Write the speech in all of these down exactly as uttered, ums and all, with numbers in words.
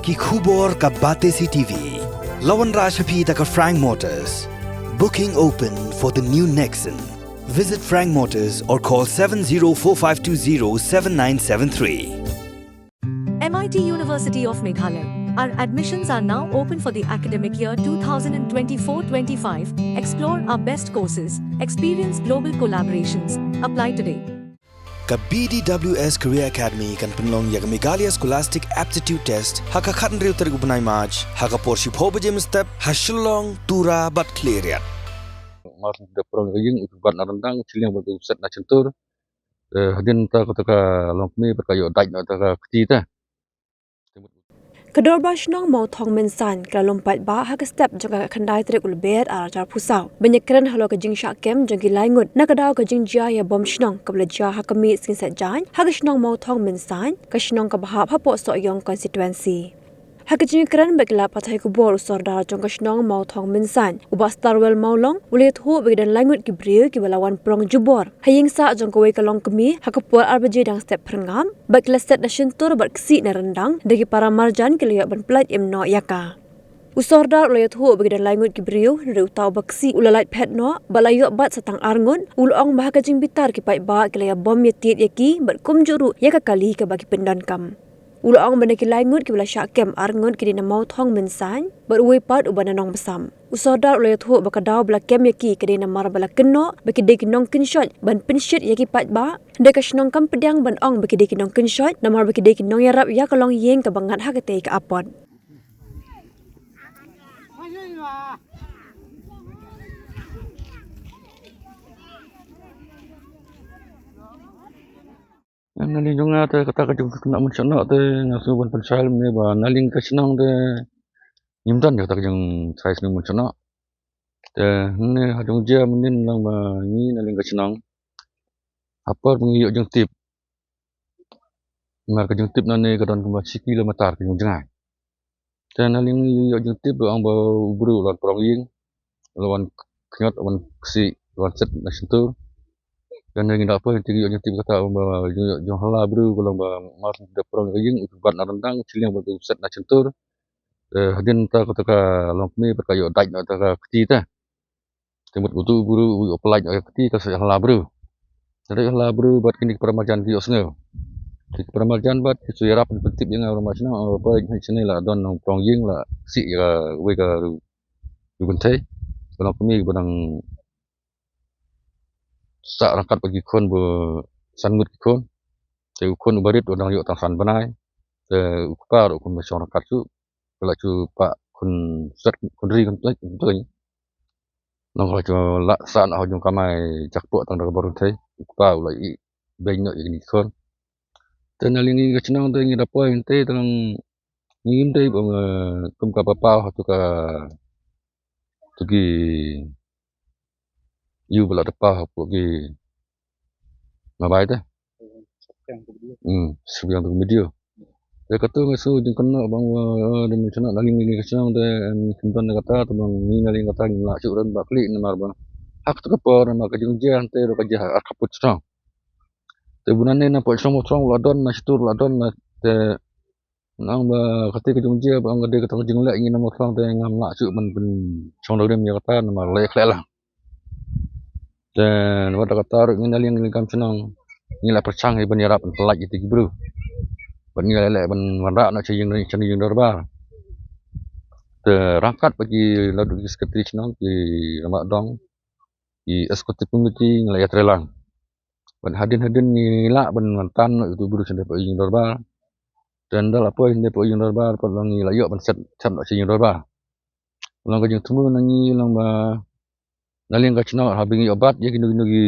Ki khubor ka Batesi T V. La wanrah sha phi da ka Frank Motors. Booking open for the new Nexon. Visit Frank Motors or call seven zero four five two zero seven nine seven three. M I T University of Meghalaya. Our admissions are now open for the academic year two thousand twenty-four twenty-five. Explore our best courses, experience global collaborations. Apply today. Ka B D W S Career Academy kan pynlong ïa ka Meghalaya Scholastic Aptitude Test ha ka khathynriew tarik u bnai March ha ka por shiphew baje mynstep ha Shillong, Tura bad Khliehriat. Mar da prong ïing u bat na ryndang, u chiliang bad u set na chintur. Eh, hadien ta ka, ta ka longkmie bad ka ïoh dait na ta ka kti ta. Ka Dorbar Shnong Mawthong Mynsain ka la lum paidbah ha ka step jong ka khyndai tarik u Lber ar hajar arphew saw ban ïakren halor ka jingshah kem jong ki lai ngut na ka daw ka jingjia ïa bom shnong kaba la jia ha ka miet Sngi Saitjaiñ ha ka shnong Mawthong Mynsain, ka shnong kaba hap hapoh Sohiong Constituency. Ha ka jingïakren bad ki lad pathai khubor, u Sordar jong ka shnong Mawthong Mynsain, u Bah Starwell Mawlong, u la ïathuh ba ki don lai ngut ki briew kiba la wan prong jubor ha ïing sah jong kawei ka longkmie ha ka por ar baje dang step phyrngab, bad ki la set na shyntur bad ksih na ryndang, da ki para marjan ki la ïoh ban pyllait im noh ïa ka. U Sordar u la ïathuh ba ki don lai ngut ki briew, hynrei uta uba ksih u la lait phet noh, bad la ïoh bat sa tang ar ngut. U la ong ba ha ka jingbitar ki paidbah ki la ïa bom ïa tied ïa ki, bad kumjuh ruh ïa ka kali kaba ki pyndonkam. U la ong ba na ki lai ngut kiba la shah kem, ar ngut ki dei na Mawthong Mynsain, bad uwei pat uba na Nongbsap. U Sordar u la ïathuh ba ka daw ba la kem ïa ki ka dei namar ba la kynnoh ba ki dei ki nongkynshoit ban pynshit ïa ki paidbah, da ka shnong kam pdiang ban ong ba ki dei ki nongkynshoit, namar ba ki dei ki nongïarap ïa ka longïing kaba ngat ha katei ka apot. Em, na liang jong nga te kata ka jingkynnoh mynshuwa te nga sngew ban pynshai lem ne ba na liang ka shnong te ngim don kata ka jingshai shnong mynshuwa. Te ne ha jong jia mynnin lang ba ngi na liang ka shnong ha por ba ngi ïoh jingtip. Namar ka jingtip na ne ka don kumba shi kilometer ka jong jngai. Te na liang ngi ïoh jingtip ba ong ba u briew u la wan prong ïing, u la wan khñiot, u la wan ksih, u la wan set na shyntur. Te na ngi da poi te ngi ïoh jingtip kata ba jong, jong hala briew ka long ba mar da prong ïing, u bat na ryndang, u chiliang bad u set na shyntur. Te hadien ta kata ka longkmie bad ka ïoh dait na ta ka kti ta. Te mut utu u briew u ïoh pyllait ïa ka kti ka sa ïa hala briew. Te ïa hala briew bad kine ki para marjan ki ïoh sngew. Te ki para marjan bad ki shu ïarap pyntip ïa nga, para marjan, oh, ba ïa shane la don nong prong ïing, la ksih ïa kawei ka riew kynthei. Ka longkmie ba dang sah ryngkat bad ki khun ba san ngut ki khun. Te u khun uba rit u dang ïoh tang san bnai. Te u kpa ruh u khun ba shong ryngkat shuh. Ka la shu pah khun set, khun ri, khun tuid, khun tuid. Nong ka la shu lah sah na ha jong ka mai jakpoh tang da ka barum thei. U kpa u la ïeh beiñ noh ïa kine ki khun. Te na liang ngi ka shnong te ngi da poi hynte tang ngi ngim dei ba, eh, kum kaba paw ha tu ka, tu ki ïew ba la da paw hapoh ki mabai te. Hmm, shu biang tu ki media. Te katu nga sngew jingkynnoh ba nga, eh, da mynshuwa na liang ngi ka shnong te, em, kim don na kata, te ba ngi na liang kata ngim lah shuh ban ba khlieh namar ba ha katu ka por namar ka jingjia hynte ruh ka jia ha arphew phut shnong. Te bun nane na poi shnong Mawthrong la don, na Shyntur la don, na te nang ba kata ka jingjia ba ong ka dei kata ka jingleh ngi na Mawthrong te ngam lah shuh ban pynshong da rim ïa kata namar leh khleh lang. Te wat da kata ruh ngi na liang ngi kam shnong ngi la pyrshang ïa ban ïarap ban pyllait ïa ki briew. Ban ngi la leh ban wanrah na sha ïing, sha ïing dorbar. Te ryngkat bad ki la dei ki sekretari shnong, ki rangbah dong, ki executive committee ngi la ïatrei lang. Bad hadien hadien ngi lah ban wan tan noh ïa utu u briew sha hapoh ïing dorbar. Te ynda la poi hapoh ïing dorbar pat long ngi la ïoh ban set, set noh sha ïing dorbar. Long ka jingthmu na ngi long ba na liang ka shnong haba ngi ïoh bat ïa kino kino ki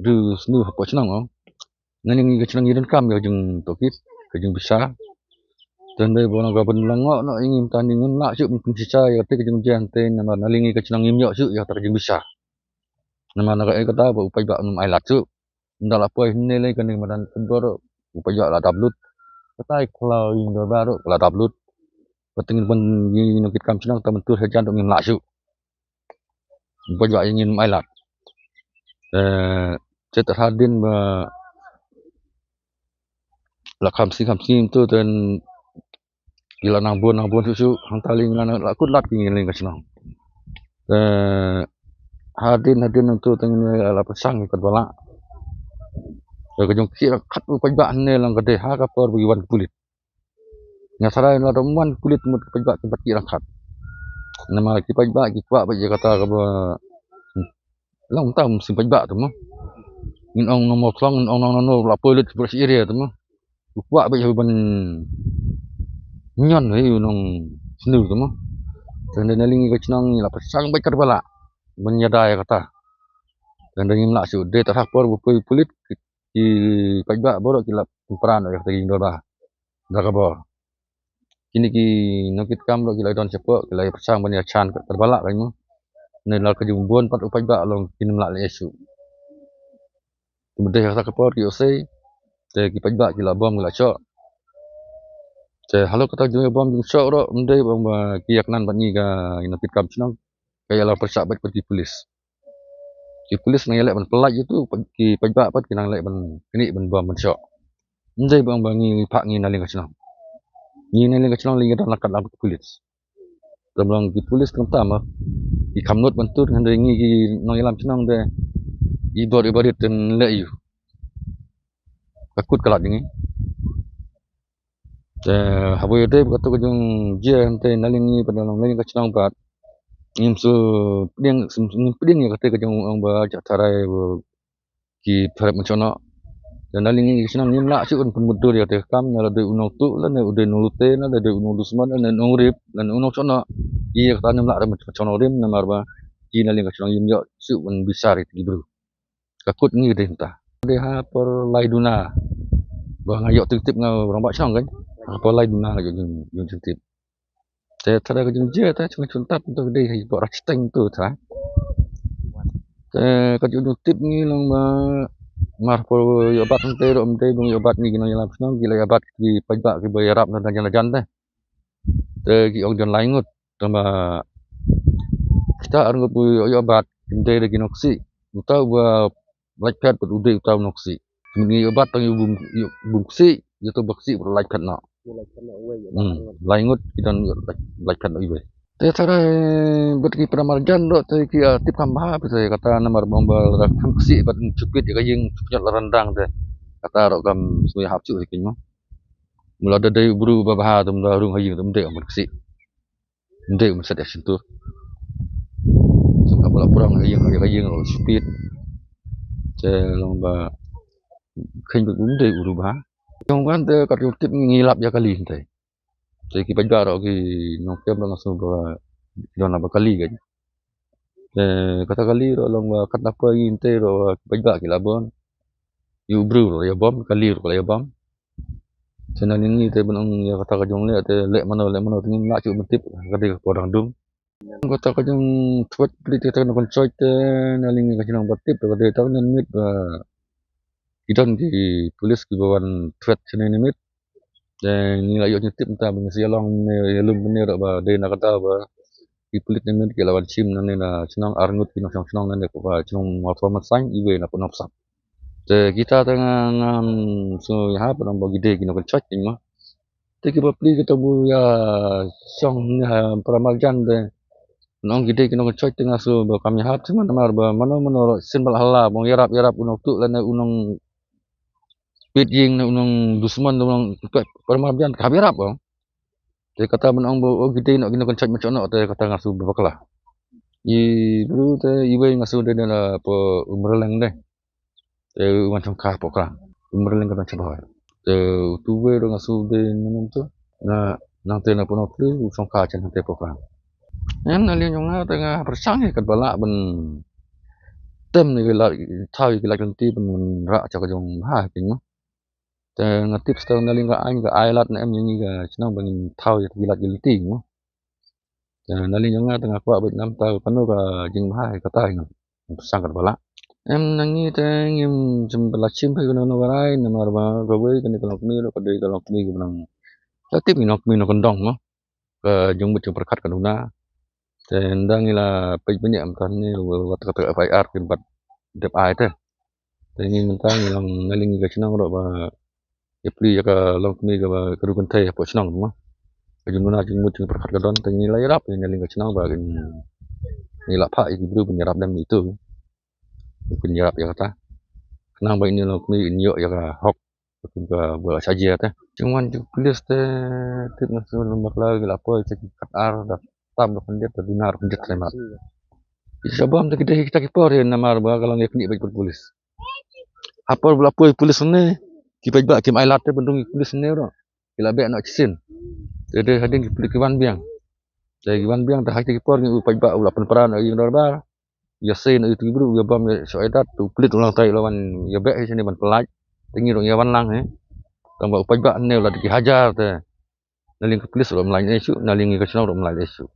riew sniew hapoh shnong, oh, na liang ngi ka shnong ngi donkam ïa ka jingtohkit, ka jingbishar. Te ynda ba long kaba ngi la ngoh noh ïa ngi mynta ngi ngim lah shuh ban pynshisha ïa kata ka jingjia hynte namar na liang ngi ka shnong ngim ïoh shuh ïa kata ka jingbishar. Namar na kaei kata ba u paidbah um ai lad shuh. Ynda la poi hynne lei kane madan Pynbor u paidbah la dap lut. Kata i khlaw ïing dorbar ruh la dap lut. Kata ngin pyn, ïing nongkitkam shnong ta mynta hajan ruh ngim lah shuh. U paidbah ïa ngin um ai lad. Eh, te hadien ba la kham sngi kham sngi mynta te Ki la nang bun, nang bun shuh shuh, hangta lei ngi la nang la kut lad ki ngi lei ka shnong. Te hadien, hadien nangtu te ngi la pyrshang ïa katba lah. Te ka jong ki la khat u paidbah hangne lang ka dei ha ka por ba ki wan ki pulit. Nga tharai la dang wan ki pulit mut ki paidbah ki pat ki la khat. Namar ki paidbah ki kwah beit ïa kata kaba long tam sim paidbah tu mo. Ngin ong nong Mawthlong, ngin ong nong nong la pulit pulit area tu mo. U kwah beit ban ñion hi u nong Snu tu mo. Te nda na liang ka shnong ngi la pyrshang beit katba lah ban ïada ïa kata. Te nda ngim lah shuh, dei tang ha por ba poi pulit ki paidbah baroh ki la pynpra noh ïa kata ki jingdon bha da ka bor. Kine ki nongkitkam ruh ki la don shapoh, ki la ïa pyrshang ban ïa chan katba lah ka mo. Ne la ka jong bun pat u paidbah long kim lah leh shuh. Te mynta ha kata ka por ki ïohsei, te ki paidbah ki la bom ki la shoh. Te halor kata jong ïa bom jong shoh ruh ym dei ba ki ïa kynnan bad ngi ka nongkitkam shnong. Ka ïa la pyrshah bad ki pulis. Ki pulis nang ïaleh ban pyllait ïa tu, ki paidbah pat ki nang leh ban knieh ban bom ban shoh. Ym dei ba ngi phah ngi na liang ka shnong. Ngi na liang ka shnong lei ngi don la kat la ki pulis. Te long ki pulis khamtam ki kham nud ban tut, hynrei ngi ki nongïalam shnong te i bor i barit te leh ïa u. Ka kut ka lad ngi. Te haba ïadei bad katu ka jong jia hynrei na liang ngi pat na liang ka shnong pat ngim shu pdiang, ngim pdiang ïa kata ka jong ong ba jia tharai ba ki pyrshah ban shoh noh. Te na liang ngi ka shnong ngim lah shuh ban pynmutdur ïa kata ka kam, ne la dei u nongtuh lane u dei u nonglute lane dei u nongdusmon lane u nongrip lane u nongshoh noh. Ïa kata ngim lah ban shoh noh rim namar ba ki na liang ka shnong ngim ïoh shuh ban bishar ïa ki briew. Ka kut ngi dei mynta. Dei ha por lai duna. Ba nga ïoh jingtip nga rangbah shnong kan. Ha por lai duna nga ïoh jing, ïoh jingtip. Te tharai ka jingjia te sngewthuh tap to dei ha por Rashiteng tu tharai. Te ka jingtip ngi long ba mar por ïoh bat te ruh ym dei ba ïoh bat ngi ki nongïalam shnong ki la ïa bat ki paidbah kiba ïarap na jan na jan te. Te ki ong jan lai ngut. Tangba kita ar ngut ba ïoh bat kim dei da ki nongksih. Uta uba lait phet bad u dei uta u nongksih. Ngi ïoh bat tang ïa u bym, ïa u bym ksih, ïa uta uba ksih bad lait phet noh. Hmm, lai ngut ki don ïoh lait, lait phet noh iwei. Te tharai bad ki para marjan ruh te ki, ah, tip kham bha, te kata namar ba ong ba lada kham ksih bad shu pit ïa ka ïing shu pynïot la ryndang te. Kata ruh kam sngewhap shuh hi keiñ mo. Mula da dei u briew ba bha te mula rung ha ïing te ym dei ong ban ksih. Ym dei u ban set ïa shyntur. Sngewbha ba la prong ha ïing, ha ïing ruh shu pit. Te long ba kheiñ ba ym dei u ruh bha. Jong kan te kat jong tip ngi lap ïa kali hynrei. Te ki paidbah ruh ki nongkem ruh nga sngew ba ki don lap ba kali kan. Te kata kali ruh long ba kat na poi ngi hynrei ruh ki paidbah ki la bun. Ïa u briew ruh la ïa bom, kali ruh la ïa bom. Te na liang ngi te ban ong ïa kata ka jong leh te leh mano leh mano te ngim lah shuh ban tip ka dei ka por dang dum. Kata ka jong thwet pli te kata ka nongkynshoit te na liang ngi ka shnong ba tip te ka dei ta ka nongmit ba ki don ki pulis kiba wan thwet shane ne mit. Te ngi la ïoh jingtip mynta ba ngi sa ïalong ne ïalum ne ruh ba dei na kata ba ki pulit ne mit ki la wan shim nangne na shnong ar ngut ki nongshong shnong nangne na shnong Mawthlong Mynsiem iwei na Nongpsap. Te kita te nga ngam sngew ïahap namar ba ki dei ki nongkynshoit keiñ mo. Te kiba pli kita ba ïa shong ne ha para marjan te nong ki dei ki nongkynshoit te nga sngew ba kam ïahap te namar ba mano mano ruh shen ba la hala ba ïarap ïarap u nongtuh lane u nong pit ïing ne u nongdusmon ne u nong para marjan kam ïarap ba. Te kata ban ong ba o ki dei noh ki nongkynshoit ban shoh noh te kata nga sngew ba bakla. I briew te iwei nga sngew dei na po u Mrleng dei. Te u wan shongkha Pokhran. U Mrleng ka don sha Bhoi. Te utu uwei ruh nga sngew dei na nongtu. Na nangte na Punopli u shongkha sha nangte Pokhran. Em na liang jong nga te nga pyrshang ïa katba lah ban tem ïa ki lad, thaw ïa ki lad ki lynti ban rah sha ka jong bha keiñ mo. Te nga tip sa na liang ka aiñ ka ai lad ne em ïa ngi ka shnong ba ngin thaw ïa ki lad ki lynti mo. Te na liang jong nga te nga kwah beit namar kano ka jingbha ïa kata ïa nga pyrshang katba lah. Em na ngi te ngim shym la shim phi kano kano ka rai namar ba kawei kane ka longkmie ruh ka dei ka longkmie kaba nang, la tip ngi longkmie nongkyndong mo. Ka jingmut jingpyrkhat ka duna. Te ynda ngi la peit bniah mynta ne wat kata ka F I R kin pat dep ai te. Te ngi mynta ngi long na liang ngi ka shnong ruh ba ïa plie ïa ka longkmie kaba ka ru kynthei hapoh shnong mo. ka jingduna jingmut jingpyrkhat ka don, te ngi la ïarap ïa na liang ka shnong ba kin, ngi la phah ïa ki briew ban ïarap lem ïa itu, ban ïarap ïa kata. Khnang ba ine i longkmie in ïoh ïa ka hok, ba kin, ka ba la sha jia te. Jingwan jong ki pulis te, tip nga shu lum bakla, ngi la poi sha ki kat ar da tam da pyndiat, da duna da pyndiat sha mat. Ki sha bam te ki dei kita ki por ïa, namar ba ka long ïa knieh bad pulis. Ha por ba la poi pulis ne, ki paidbah kim ailad te ban rung ïa ki pulis ne ruh. Ki la beh noh shisien. Te dei hadien ki pulis ki wan biang. Te ki wan biang te ha kita ki por ngi, u paidbah u la pynpra noh ïa u dorbar. Ïa seiñ noh ïa uto ki briew, ïa bam ïa shoh ïa dat, te u pulit u la trai u la wan ïa beh hi shane ban pyllait. Te ngi ruh ngi ïa wan lang hi. Tang ba u paidbah ne u la da ki hajar te. Na liang ki pulis ruh ym lait ne shuh, na liang ngi ka shnong ruh ym lait ne shuh.